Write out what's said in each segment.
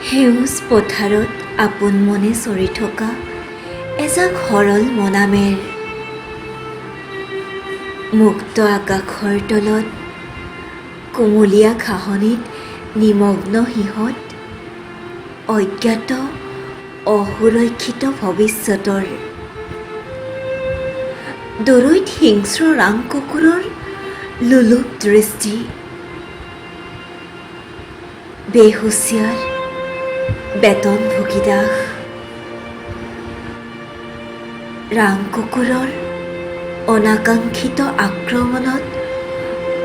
সেউজ পথাৰত আপোন মনে চৰি থকা এজাক সৰল মনামেৰ। মুক্ত আকাশৰ তলত কুমলীয়া ঘাঁহনিত নিমগ্ন সিহঁত অজ্ঞাত অসুৰক্ষিত ভৱিষ্যতৰ। দূৰৈত হিংস্ৰ ৰাং কুকুৰৰ লোলুপ দৃষ্টি। বেহুচিয়াৰ বেতনভোগী দাস। ৰাং কুকুৰৰ অনাকাংক্ষিত আক্ৰমণত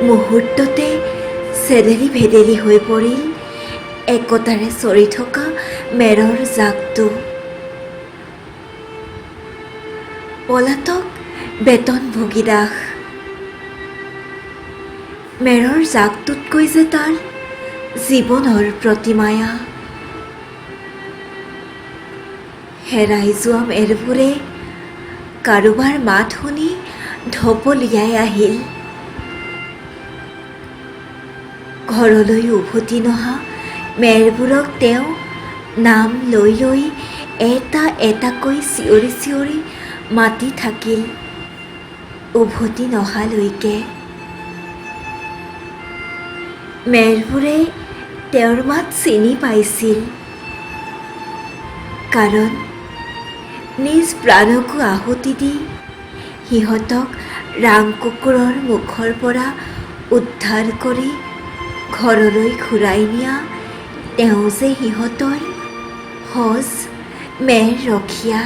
মুহূৰ্ততে চেদেলি ভেদেলি হৈ পৰিল একতাৰে চৰি থকা মেৰৰ জাকটো। পলাতক বেতনভোগী দাস। মেৰৰ জাকটোতকৈ যে তাৰ জীৱনৰ প্ৰতিমায়া। হেৰাই যোৱা মেৰবোৰে কাৰোবাৰ মাত শুনি ঢপলিয়াই আহিল। ঘৰলৈ উভতি নহা মেৰবোৰক তেওঁ নাম লৈ লৈ এটা এটাকৈ চিঞৰি চিঞৰি মাতি থাকিল উভতি নহালৈকে। মেৰবোৰে তেওঁৰ মাত চিনি পাইছিল, কাৰণ নিজ প্ৰাণকো আহুতি দি সিহঁতক ৰাং কুকুৰৰ মুখৰ পৰা উদ্ধাৰ কৰি ঘৰলৈ ঘূৰাই নিয়া তেওঁ যে সিহঁতৰ সজ মেৰ ৰখীয়া।